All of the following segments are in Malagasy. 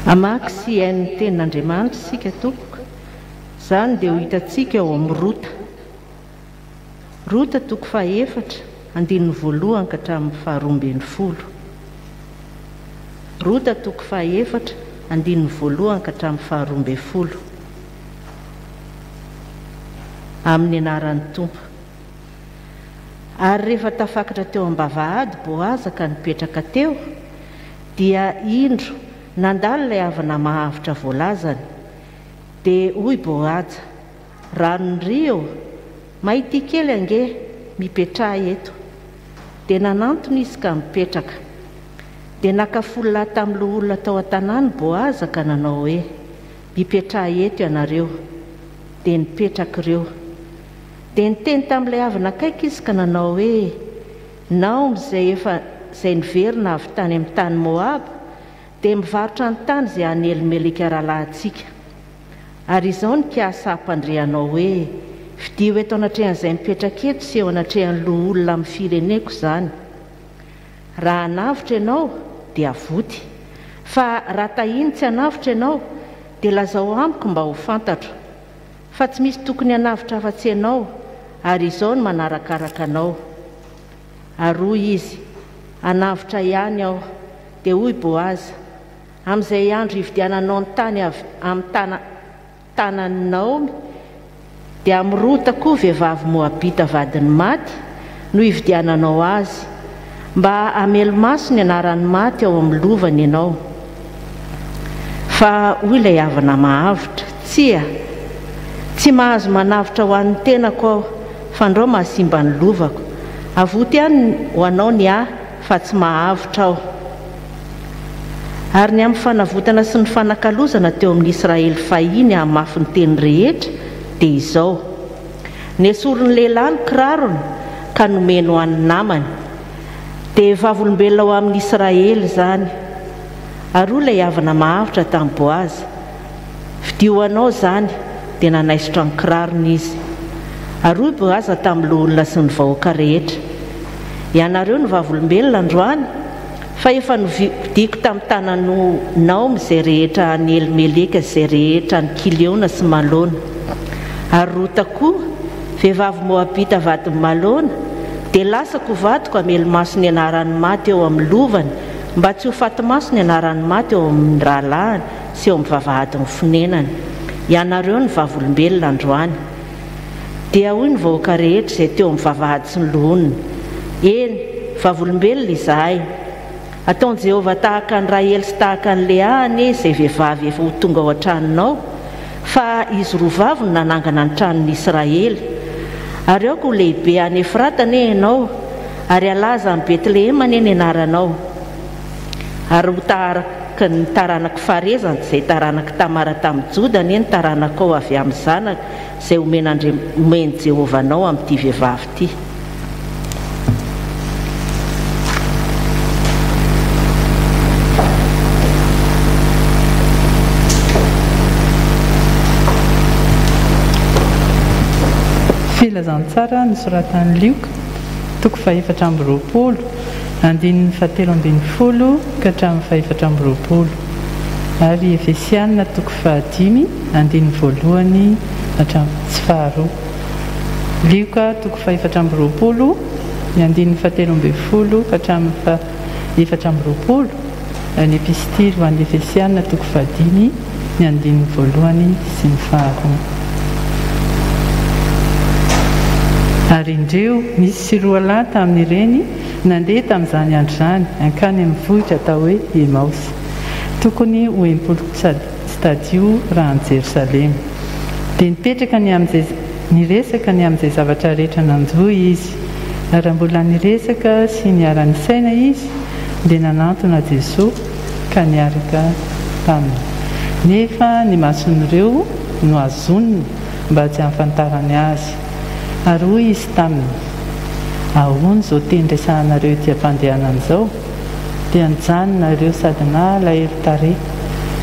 Hamaky sy hihaino ny Tenin'Andriamanitra isika tompoko. Izany dia ho hitantsika ao amin'ny Rota. Rota toko fahaefatra, andininy voalohany ka hatramin'ny faharoa ambinifolo. Rota toko fahaefatra, andininy voalohany ka hatramin'ny faharoa ambinifolo. Amin'ny anaran'ny Tompo. Ary rehefa tafakatra teo am-bavahady Boaza ka nipetraka teo, dia indro nandalo ilay havana mahavitra voalazany. Dia hoy Boaza, Ranonry ô, mahitia kely ange, mipetraha eto. Dia nanantona izy ka nipetraka. Dia naka folo lahy tamin'ny loholona tao an-tanàna Boaza ka nanao hoe, Mipetraha eto ianareo. Dia nipetraka ireo. Dia niteny tamin'ilay havana akaiky izy ka nanao hoe, Naomy izay efa izay niverina avy tany amin'ny tany Moaba dia mivarotra ny tany izay an'i Elimeleka rahalahintsika. Ary izao nikasa hampandre anao hoe, Fidio eto anatrehan'izay mipetraka eto sy eo anatrehan'ny loholona amin'ny fireneko izany. Raha hanavotra ianao, dia avoty. Fa raha tahiny tsy hanavotra ianao, dia lazao amiko mba ho fantatro. Fa tsy misy tokony hanavotra afa-tsy ianao, ary izao no manarakaraka anao. Ary hoy izy, Hanavotra ihany aho. Dia hoy Boaza, Amin'izay andro hividiananao ny tany avy amin'ny tana tanan'i Naomy, dia amin'i Rota koa vehivavy Moabita vadin'ny maty no hividiananao azy, mba hamelo-maso ny anaran'ny maty ao amin'ny lovany ianao. Fa hoy ilay havana mahavotra, Tsia! Tsy mahazo manavotra ho an'ny tenako aho, fandrao mahasimba ny lovako. Avoty ihany ho anao ny ahy, fa tsy mahavotra aho. Ary ny amin'ny fanavotana sy ny fanakalozana teo amin'ny Israely fahiny hahamafy ny teny rehetra dia izao, Nesorin'ny lehilahy ny kirarony ka nomeny ho an'ny namany. Dia vavolombelona ho amin'ny Israely izany. Ary hoy ilay havana mahavitra tamin'i Boaza, Fidio ho anao izany, dia nanaisotra ny kirarony izy. Ary hoy Boaza tamin'ny loholona sy ny vahoaka rehetra, Ianareo no vavolombelona androany, fa efa novidiako tamin'ny tanan'i Naomy izay rehetra an'i Elimeleka sy izay rehetra an'i Kiliona sy Malona. Ary Rota koa, vehivavy Moabita vadin'i Malona, dia lasako ho vadiko hamelo-maso ny anaran'ny maty eo amin'ny lovany, mba tsy ho faty-maso ny anaran'ny maty eo amin'ny rahalahiny sy eo amin'ny vavahadin'ny fonenany. Ianareo no vavolombelona androany. Dia hoy ny vahoaka rehetra izay teo amin'ny vavahady sy ny loholona, Eny, vavolombelona izahay. Ataon'i Jehovah tahaka an'i Rahely sy tahaka an'i Lea anie izay vehivavy efa ho tonga ao an-tranonao, fa izy roa vavy no nanangana ny tranon'i Israely. Ary aoka ho lehibe any Efrata anie ianao, ary halaza any Betlehema anie ny anaranao. Ary ho tahaka ny taranak'i Fareza, izay taranak'i Tamara tamin'i Joda anie ny taranakao avy amin'ny zanaka izay omen'Andriam-, omen'i Jehovah anao amin'ity vehivavy ity. Filazantsara nosoratan'i Lioka, toko fahefatra amby roapolo, andininy fahatelo ambin'ny folo ka hatramin'ny fahefatra amby roapolo, ary Efesiana toko fahadimy, andininy voalohany hatramin'ny sy faharoa. Lioka toko fahefatra amby roapolo, ny andininy fahatelo ambin'ny folo ka hatramin'ny fahefatra amby roapolo, ny Epistily ho an'ny Efesiana toko fahadimy, ny andininy voalohany sy ny faharoa. Ary indreo, nisy roa lahy tamin'ireny nandeha tamin'izany andro izany hankany amin'ny vohitra atao hoe Emaosy, tokony ho 60 stadio raha any Jerosalema. Dia nipetraka ny amin'izay niresaka ny amin'izay zavatra rehetra nanjo izy. Ary raha mbola niresaka sy niara-nisaina izy, dia nanantona Jesoa ka niaraka taminy. Nefa ny mason'ireo no azoniny mba tsy hahafantarany azy. Ary hoy izy taminy, Ahoana izao teny resahanareo ety am-pandehanana izao? Dia nijanona ireo sady nalahelo tarehy.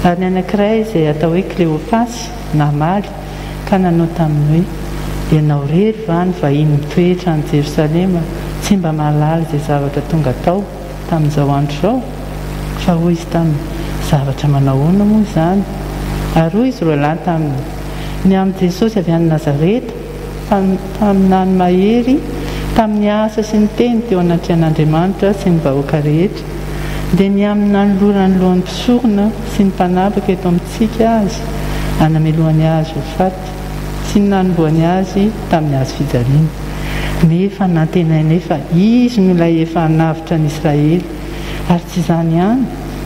Ary ny anankiray izay atao hoe Kleofasy namaly ka nanao taminy hoe, Ianao irery va no vahiny mitoetra any Jerosalema tsy mba mahalala izay zavatra tonga tao tamin'izao andro izao? Fa hoy izy taminy, Zavatra manao ahoana moa izany? Ary hoy izy roalahy taminy, Ny amin'i Jesosy avy any Nazareta, mpaminany mahery tamin'ny asa sy ny teny teo anatrehan'Andriamanitra sy ny vahoaka rehetra, dia ny amin'ny nanoloran'ny lohan'ny mpisorona sy ny mpanapaka eto amintsika azy hanamelohany azy ho faty sy ny nanombohany azy tamin'ny hazo fijaliana. Nefa nantenainay fa izy no ilay efa hanavotra ny Israely, ary tsy izany ihany,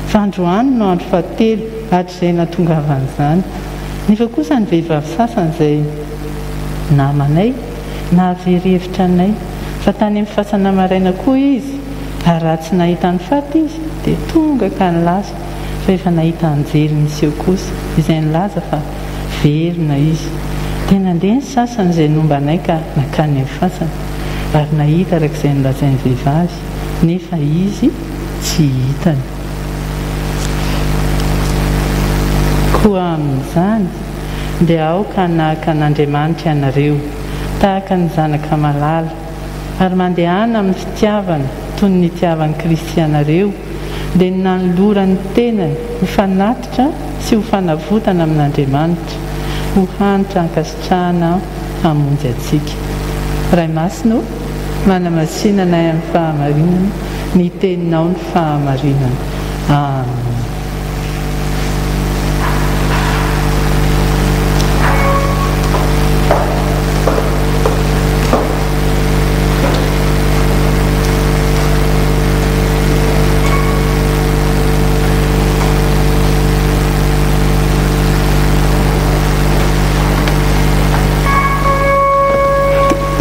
fa androany no andro fahatelo hatrizay nahatongavan'izany. Nefa kosa ny vehivavy sasany izay namanay nahavery hevitra anay fa tany amin'ny fasana maraina koa izy, ary raha tsy nahita ny faty izy, dia tonga ka nilaza fa efa nahita anjely niseho kosa, izay nilaza fa velona izy. Dia nandeha ny sasany izay nomba anay ka nankany amin'ny fasana, ary nahita araka izay nolazain'ny vehivavy, nefa izy tsy hitany. Koa amin'izany, dia aoka hanahaka an'Andriamanitra ianareo, tahaka ny zanaka malala, ary mandehana amin'ny fitiavana toy ny nitiavan'i Kristy anareo, dia ny nanolorany ny tenany ho fanatitra sy ho fanavotana amin'Andriamanitra, ho hanitra ankasitrahana hamonjy antsika. Ray Masina ô, manamasina anay amin'ny fahamarinana, ny Teninao no fahamarinana. Amen.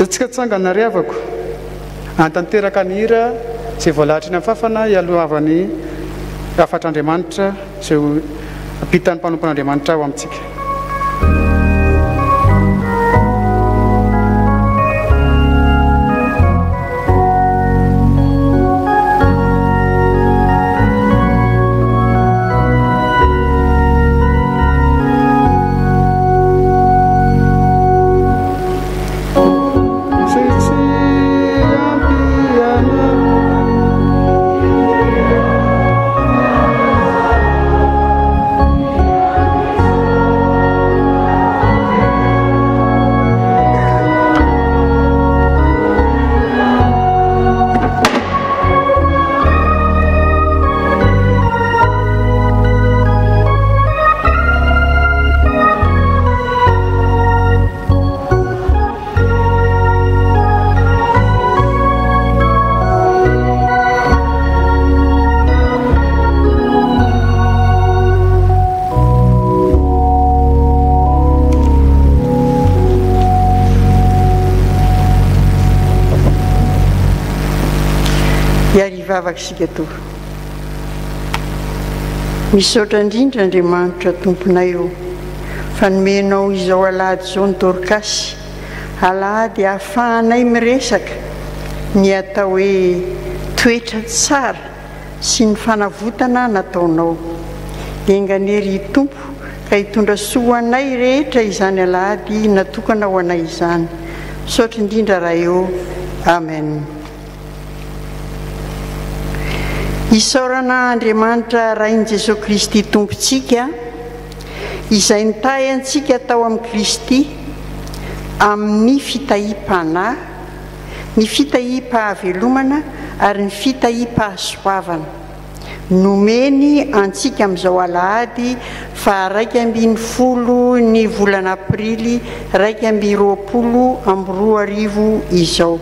Tsika tsangana ry havako Hanatanteraka ny hira izay voalahatra eny amin'ny fafana hialohavan'ny hafatr'Andriamanitra izay ho ampitan'ny mpanompon'Andriamanitra ho amintsika. Hivavaka isika Tompo. Misaotra indrindra Andriamanitra Tomponay ô fa nomenao izao alahady izao ny Dorkasy Alahady ahafahanay miresaka ny atao hoe toetra tsara sy ny fanavotana nataonao. Enga anie ry Tompo ka hitondra soa ho anay rehetra izany alahady natokana ho anay izany. Misaotra indrindra Ray ô. Amen. Isaorana Andriamanitra Rain'i Jesoa Kristy Tompontsika izay nitahy antsika tao amin'i Kristy amin'ny fitahiam-panahy, ny fitahiam-pahavelomana ary ny fitahiam-pahasoavana nomeny antsika amin'izao alahady faha-11 ny volana aprily 2021 izao.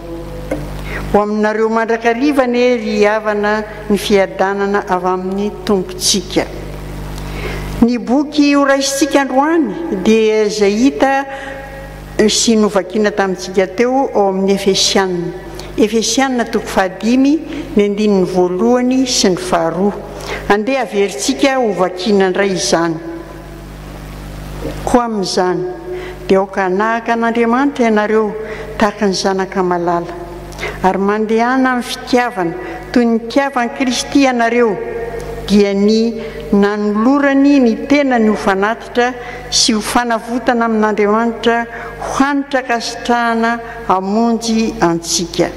Ho aminareo mandrakariva anie ry havana ny fiadanana avy amin'ny Tompontsika. Ny boky horaisintsika androany dia izay hita sy novakiana tamintsika teo ao amin'ny Efesiana. Efesiana toko fahadimy, ny andininy voalohany sy ny faharoa. Andeha haverintsika hovakiana indray izany. Koa amin'izany, dia aoka hanahaka an'Andriamanitra ianareo tahaka ny zanaka malala. Ary mandehana amin'ny fitiavana toy ny nitiavan'i Kristy anareo, dia ny nanolorany ny tenany ho fanatitra sy ho fanavotana amin'Andriamanitra ho hanitra ankasitrahana hamonjy antsika.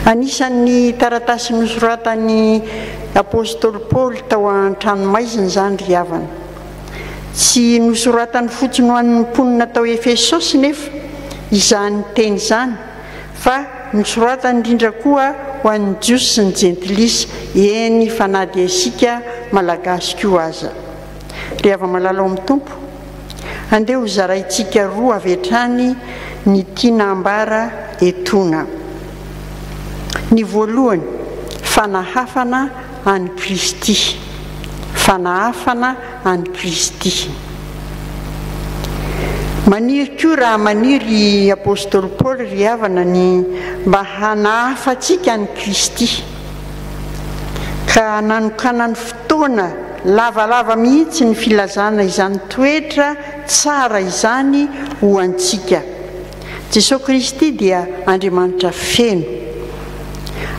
Anisan'ny taratasy nosoratan'i. apostoly Paoly tao an-tranomaizina izany ry havana. Tsy nosoratany fotsiny ho an'ny mponina tao Efesosy nefa izany teny izany, fa nosoratany indrindra koa ho an'ny Jiosy sy ny Jentilisa, eny fa na dia isika Malagasy koa aza. Ry hava-malala ao amin'ny Tompo, andeha ho zaraintsika roa avy hatrany ny tiana ambara etoana. Ny voalohany, fanahafana an'i Kristy. Fanahafana an'i Kristy. Maniry koa raha maniry i Apostoly Paoly ry havana ny mba hanahafantsika an'i Kristy. Ka nanokanany fotoana lavalava mihitsy ny filazana izany toetra tsara izany ho antsika. Jesoa Kristy dia Andriamanitra feno,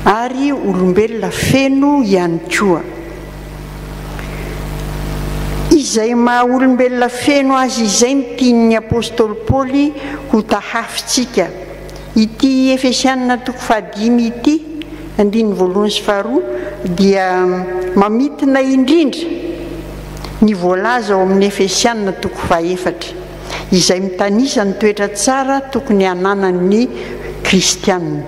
ary olombelona feno ihany koa. Izay maha olombelona feno azy izay no tian'ny apostoly Paoly ho tahafintsika. Ity Efesianina toko fahadimy ity, andininy voalohany sy faharoa, dia mamintina indrindra ny voalaza ao amin'ny Efesianina toko fahefatra, izay mitanisa ny toetra tsara tokony hananan'ny kristiana.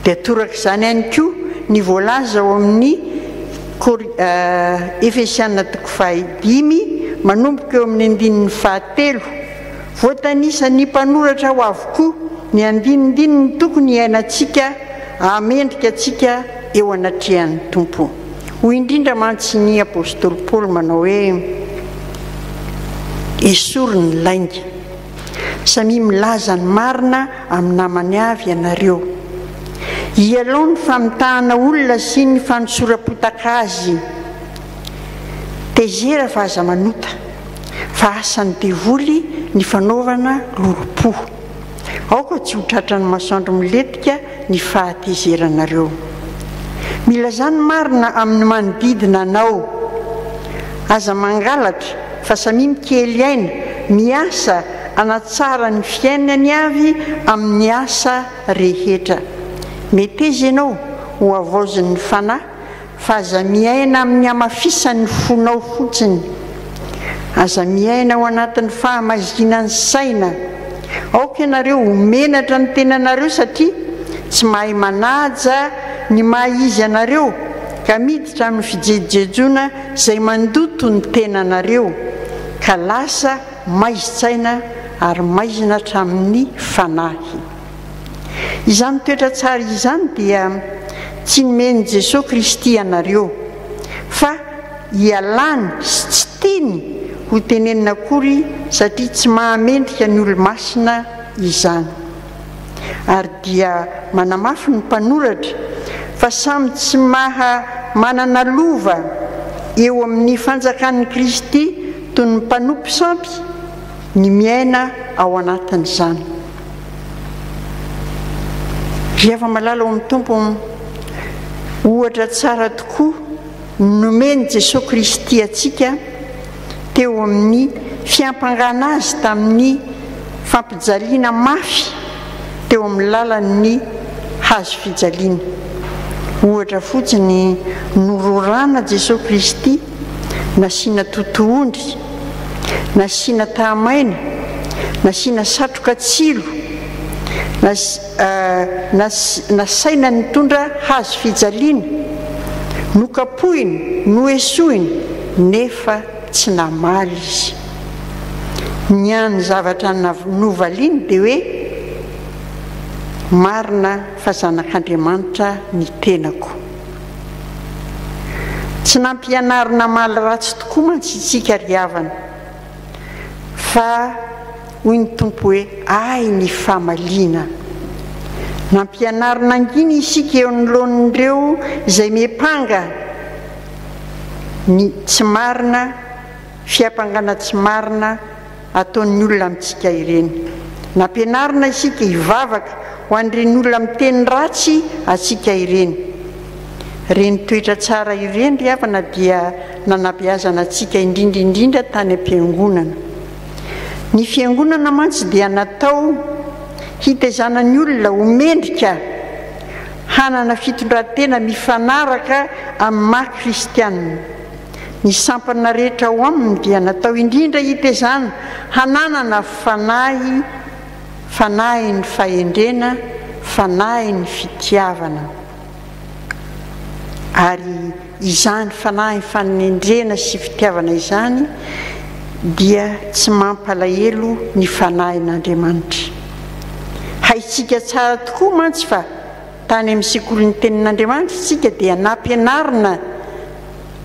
Dia toraka izany ihany koa ny voalaza ao amin'ny Efesiana toko fahadimy manomboka eo amin'ny andininy fahatelo. Voatanisan'ny mpanoratra ao avokoa ny andinindininy tokony hiainantsika hahamendrika antsika eo anatrehan'ny Tompo. Hoy indrindra mantsy ny apostoly Paoly manao hoe, Esory ny lainga. Samia milaza ny marina amin'ny namany avy ianareo. Ialao ny famitahana olona sy ny fanosoram-potaka azy. Tezera fa aza manota, fa asan'ny devoly ny fanaovana lolompo. Aoka tsy ho tratran'ny masoandro milentika ny fahatezeranareo. Milazà ny marina amin'ny manodidina anao. Aza mangalatra fa samia mikely aina, miasa hanatsara ny fiainany avy amin'ny asa rehetra. Meteza ianao ho havaozin'ny fanahy Fa aza miaina amin'ny hamafisan'ny fonao fotsiny. Aza miaina ao anatin'ny fahamaizinan'ny saina. Aoka ianareo ho menatra ny tenanareo satria tsy mahay manaja ny maha izy anareo ka miditra amin'ny fijejojejoana izay mandoto ny tenanareo ka lasa maizin-tsaina ary maizina hatramin'ny fanahy. Izany toetra tsara izany dia tsy nomen'i Jesoa Kristy anareo, fa ialany sy tsy tiany ho tenenina akory satria tsy mahamendrika ny olomasina izany. Ary dia manamafy ny mpanoratra fa samy tsy maha manana lova eo amin'ny fanjakan'i Kristy toy ny mpanompo sampy ny miaina ao anatin'izany. Ry hava-malala ao amin'ny Tompo, ohatra tsara tokoa ny nomen'i Jesoa Kristy antsika teo amin'ny fiampangana Azy tamin'ny fampijaliana mafy teo amin'ny lalan'ny hazo fijaliana. Ohatra fotsiny, nororana Jesoa Kristy, nasiana totohondry, nasiana tahamaina, nasiana satroka tsilo, nasaina nitondra hazo fijaliana, nokapohina, noesohina, nefa tsy namaly izy. Ny hany zavatra novaliany dia hoe, Marina fa zanak'Andriamanitra ny tenako. Tsy nampianarina hamaly ratsy tokoa mantsy isika ry havana, fa hoy ny Tompo hoe ahy ny famaliana. Nampianarina hangina isika eo anoloan'ireo izay miampanga ny tsy marina, fiampangana tsy marina, ataon'ny olona amintsika ireny. Nampianarina isika hivavaka ho an'ireny olona miteny ratsy antsika ireny. Ireny toetra tsara ireny ry havana dia nanabeazana antsika indrindra indrindra tany am-piangonana. Ny fiangonana mantsy dia natao hitaizana ny olona ho mendrika hanana fitondran-tena mifanaraka amin'ny maha kristianina. Ny sampana rehetra ao aminy dia natao indrindra hitezana hananana fanahy, fanahin'ny fahendrena, fanahin'ny fitiavana. Ary izany fanahin'ny fanendrena sy fitiavana izany dia tsy mampalahelo ny fanahin'Andriamanitra. Haintsika tsara tokoa mantsy fa tany amin'ny sekolin'ny Tenin'Andriamanitra isika dia nampianarina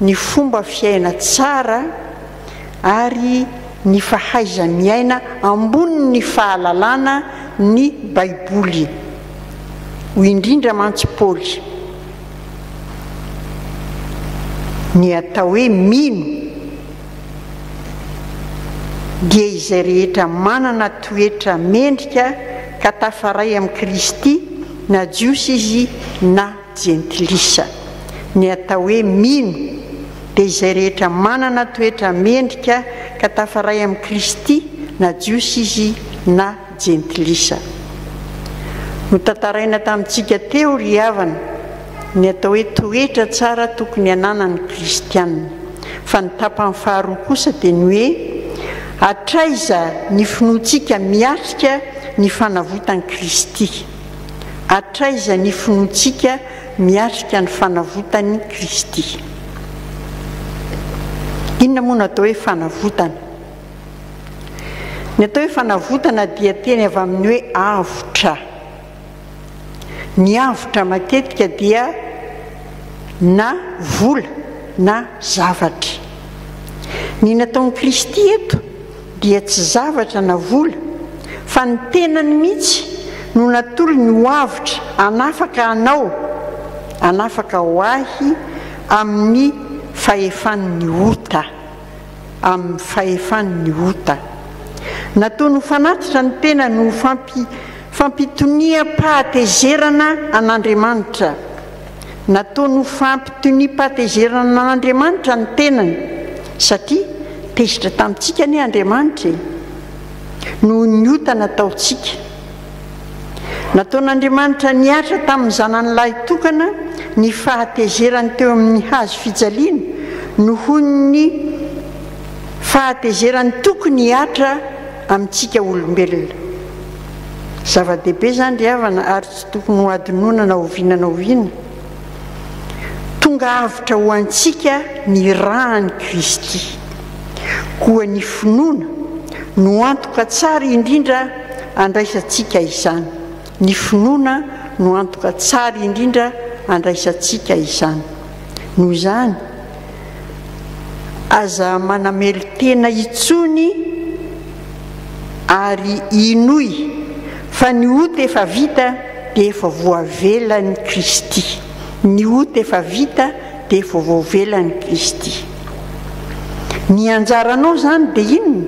ny fomba fiaina tsara ary ny fahaiza-miaina ambonin'ny fahalalana ny Baiboly. Hoy indrindra mantsy Paoly, Ny atao hoe mino dia izay rehetra manana toetra mendrika ka tafaray amin'i Kristy, na Jiosy izy na Jentilisa. Ny atao hoe mino dia izay rehetra manana toetra mendrika ka tafaray amin'i Kristy na Jiosy izy na Jentilisa. Notantaraina tamintsika teo ry havana ny atao hoe toetra tsara tokony hananan'ny Kristiana. Fa ny tapany faharoa kosa dia ny hoe hatraiza ny finoantsika miatrika ny fanavotan'i Kristy. Hatraiza ny finoantsika miatrika ny fanavotan'i Kristy? Inona moa no atao hoe fanavotana? Ny atao hoe fanavotana dia teny avy amin'ny hoe avotra. Ny avotra matetika dia na vola na zavatra. Ny nataon'i Kristy eto dia tsy zavatra na vola, fa ny tenany mihitsy no natolony ho avotra hanafaka anao, hanafaka ho ahy amin'ny fahefan'ny ota, amin'ny fahefan'ny ota. Nataony ho fanatitra ny tenany ho fampi, fampitoniam-pahatezerana an'Andriamanitra. Nataony ho fampitoniam-pahatezerana an'Andriamanitra ny tenany, satria tezitra tamintsika anie Andriamanitra e! Noho ny ota nataontsika. Nataon'Andriamanitra nihatra tamin'ny Zanany lahitokana ny fahatezerany teo amin'ny hazo fijaliana, noho ny fahatezerany tokony hihatra amintsika olombelona. Zava-dehibe izany ry havana ary tsy tokony ho hadinoina na oviana na oviana. Tonga avotra ho antsika ny ràn'i Kristy. Koa ny finoana no antoka tsara indrindra andraisantsika izany. Ny finoana no antoka tsara indrindra andraisantsika izany. Noho izany, aza manamelo-tena intsony ary inoy fa ny ota efa vita dia efa voavelan'i Kristy. Ny ota efa vita dia efa voavelan'i Kristy. Ny anjaranao izany dia inona?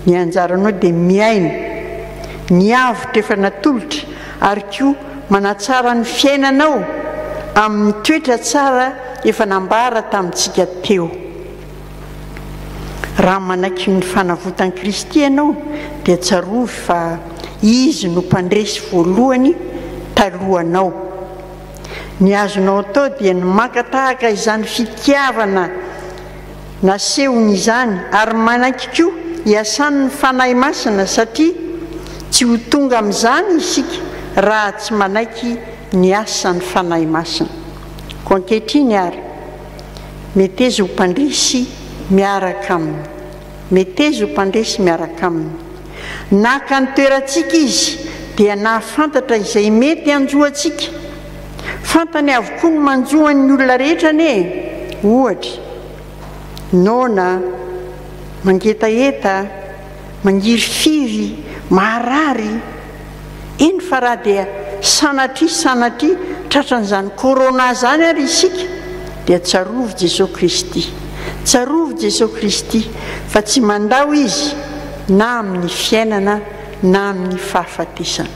Ny anjaranao dia miaina ny avotra efa natolotra ary koa manatsara ny fiainanao amin'ny toetra tsara efa nambara tamintsika teo. Raha manaiky ny fanavotan'i Kristy ianao dia tsarovy fa Izy no mpandresy voalohany talohanao. Ny azonao atao dia ny maka tahaka izany fitiavana Nasehony izany ary manaiky koa hiasan'ny Fanahy Masina satria tsy ho tonga amin'izany isika raha tsy manaiky ny asan'ny Fanahy Masina. Koa ankehitriny ary, meteza ho mpandresy miaraka Aminy. Meteza ho mpandresy miaraka Aminy. Naka ny toerantsika Izy dia nahafantatra izay mety hanjo antsika. Fantany avokoa ny manjo an'ny olona rehetra anie e! Ohatra, noana, mangetaheta, mangirifiry, marary. Eny fa raha dia sanatria sanatria tratran'izany corona izany ary isika dia tsarovy Jesoa Kristy. Tsarovy Jesoa Kristy fa tsy mandao Izy na amin'ny fiainana na amin'ny fahafatesana.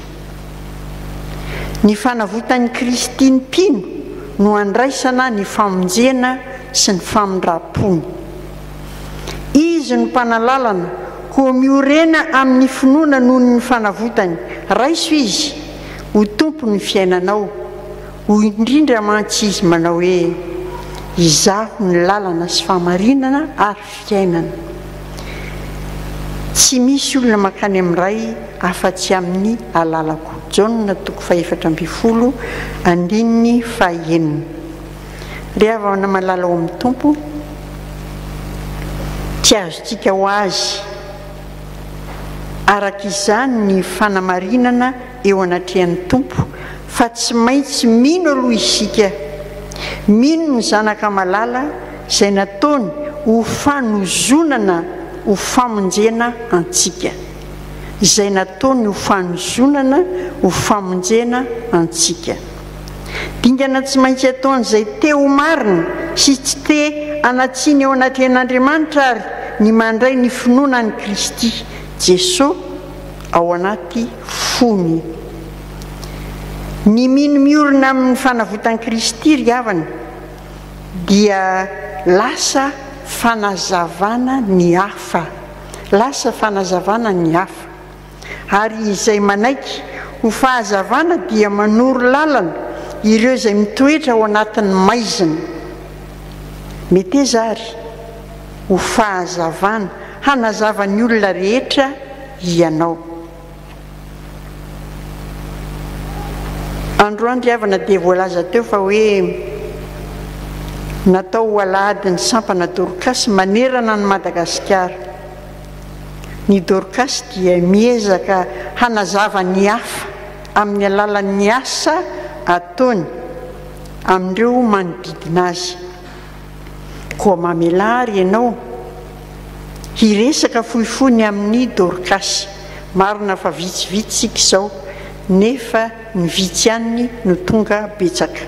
Ny fanavotan'i Kristy ny mpino no andraisana ny famonjena sy ny famindram-pony. Izy no mpanalalana, koa miorena amin'ny finoana noho ny fanavotany. Raiso Izy ho Tompon'ny fiainanao. Hoy indrindra mantsy Izy manao hoe, Izaho ny lalana sy fahamarinana ary fiainana. Tsy misy olona mankany amin'ny Ray afa-tsy amin'ny alalako. Jaona toko fahefatra ambin'ny folo andininy fahenina. Ry havana malala ao amin'ny Tompo, tsy azontsika ho azy araka izany ny fanamarinana eo anatrehan'ny Tompo fa tsy maintsy mino aloha isika, mino ny Zanaka malala izay nataony ho fanozonana ho famonjena antsika. Izay nataony ho fanozonana ho famonjena antsika. Dingana tsy maintsy ataon'izay te ho marina sy tsy te hanatsiny eo anatrehan'Andriamanitra ary ny mandray ny finoana an'i Kristy Jesoa ao anaty fony. Ny mino miorina amin'ny fanavotan'i Kristy ry havana dia lasa fanazavana ny hafa. Lasa fanazavana ny hafa. Ary izay manaiky ho fahazavana dia manoro lalana ireo izay mitoetra ao anatin'ny maizina. Meteza ary ho fahazavana hanazava ny olona rehetra hianao. Androany ry havana dia voalaza teo fa hoe natao ho alahadin'ny sampana Dorkasy manerana an'i Madagasikara. Ny Dorkasy dia miezaka hanazava ny hafa amin'ny alalan'ny asa ataony amin'ireo manodidina azy. Koa mamelà àry ianao hiresaka fohifohy ny amin'ny Dorkasy. Marina fa vitsivitsy isika izao, nefa ny vitsy ihany no tonga betsaka.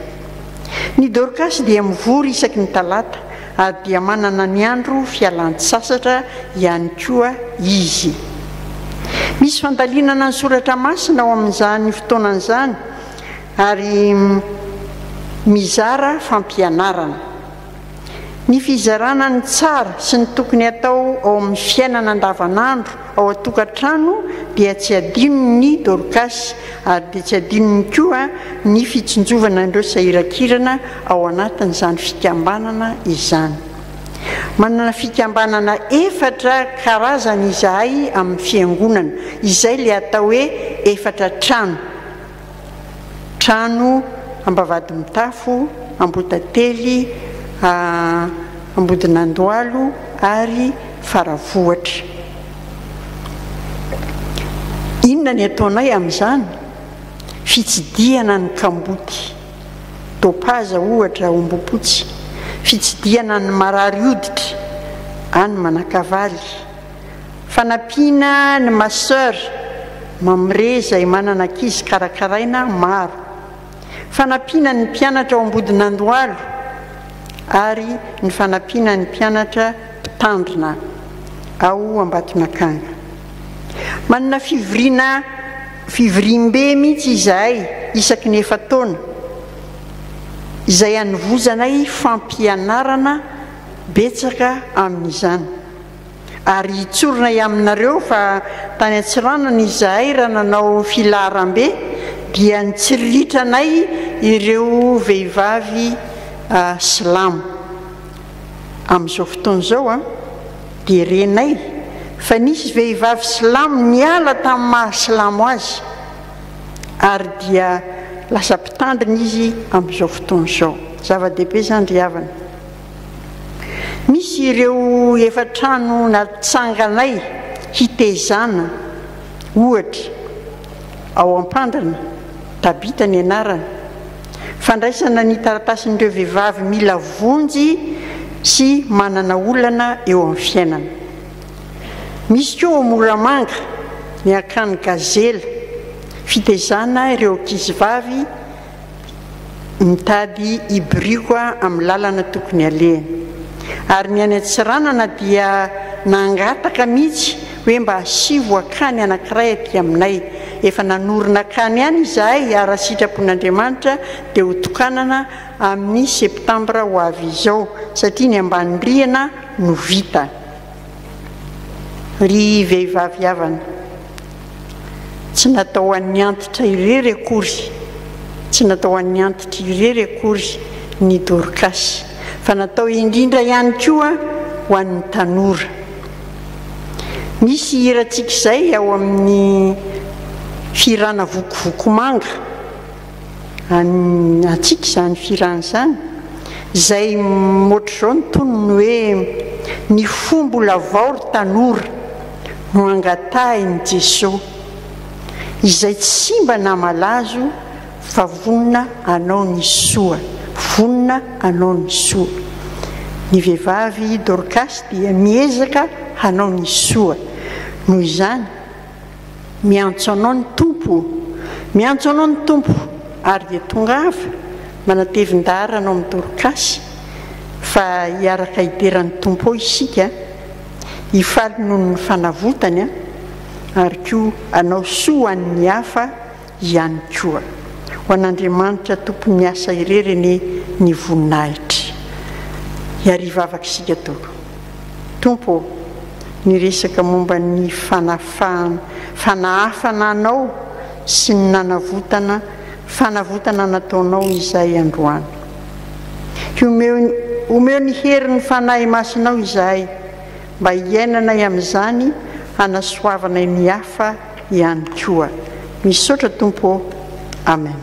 Ny Dorkasy dia mivory isaky ny talata ary dia manana ny andro fialan-tsasatra ihany koa izy. Misy fandalinana ny soratra masina ao amin'izany fotoana izany ary mizara fampianarana. Ny fizarana ny tsara sy ny tokony atao ao amin'ny fiainana andavanandro ao an-tokantrano dia tsy adinon'ny Dorkasy ary dia tsy adinony koa ny fitsinjovana an'ireo sahirankirana ao anatin'izany fikambanana izany. Manana fikambanana efatra karazany izahay amin'ny fiangonana, izay ilay atao hoe efatra trano. Trano Ambavahadimitafo, Ambohitately, Ambodinandohalo ary Faravohitra. Inona ny ataonay amin'izany? Fitsidihana ny kamboty, Topaza ohatra ao Ambohipotsy, fitsidihana ny marary hoditra any Manakavaly, Fanampiana ny masseur Mamre izay manana ankizy karakaraina maro. Fanampiana ny mpianatra ao Ambodinandohalo ary ny fanampiana ny mpianatra mpitandrina ao Ambatonakanga. Manana fivoriana fivoriambe mihitsy izahay isaky ny efa-taona izay anovozanay fampianarana betsaka amin'izany. Ary tsorinay aminareo fa tany Antsiranana izahay raha nanao filaharambe dia nitsiriritra anay ireo vehivavy silamo. Amin'izao fotoana izao dia renay fa nisy vehivavy silamo niala tamin'ny maha silamo azy ary dia lasa mpitandrina izy amin'izao fotoana izao. Zava-dehibe izany ry havana. Misy ireo efa trano natsanganay hitezana, ohatra, ao Ampandrana, Tabita ny anarany. Fandraisana ny taratasin'ireo vehivavy mila vonjy sy manana olana eo amin'ny fiainana. Misy koa ao Moramanga, ny Akany Gazela, fitezana ireo ankizivavy mitady hibirioka amin'ny lalana tokony alehany. Ary ny any Antsiranana dia nangataka mihitsy hoe mba asivo akany anankiray aty aminay. Efa nanorina akany ihany izahay ary raha sitrapon'Andriamanitra dia ho tokanana amin'ny septambra ho avy izao satria ny ambany rihana no vita. Ry vehivavy havana, tsy natao ho an'ny antitra irery akory, tsy natao ho an'ny antitra irery akory ny Dorkasy, Fa natao indrindra ihany koa ho an'ny tanora. Misy hirantsika izay ao amin'ny fihirana Vokovoko Manga, antsika izany fihirana izany, izay ohatr'izao ny tonony hoe, Ny fo mbola vao ry tanora no angatahin'i Jesoa, izay tsy simba na malazo Fa vonona hanao ny soa. Vonona hanao ny soa. Ny vehivavy Dorkasy dia miezaka hanao ny soa. Noho izany, miantso anao ny Tompo. Miantso anao ny Tompo, ary dia tongava manatevin-daharana ao amin'i Dorkasy, fa hiaraka hidera ny Tompo ao isika, hifaly noho ny fanavotany, ary koa hanao soa ho an'ny hafa ihany koa. Ho an'Andriamanitra Tompon'ny asa irery anie ny voninahitra. Hiarivavaka isika Tompo. Tompo ô, niresaka momba ny fanafahana, fanahafana Anao sy ny nanavotana, fanavotana nataonao izahay androany. Omeo, omeo ny herin'ny Fanahy Masinao izahay mba hiainanay amin'izany hanasoavanay ny hafa ihany koa. Misaotra Tompo ô. Amen.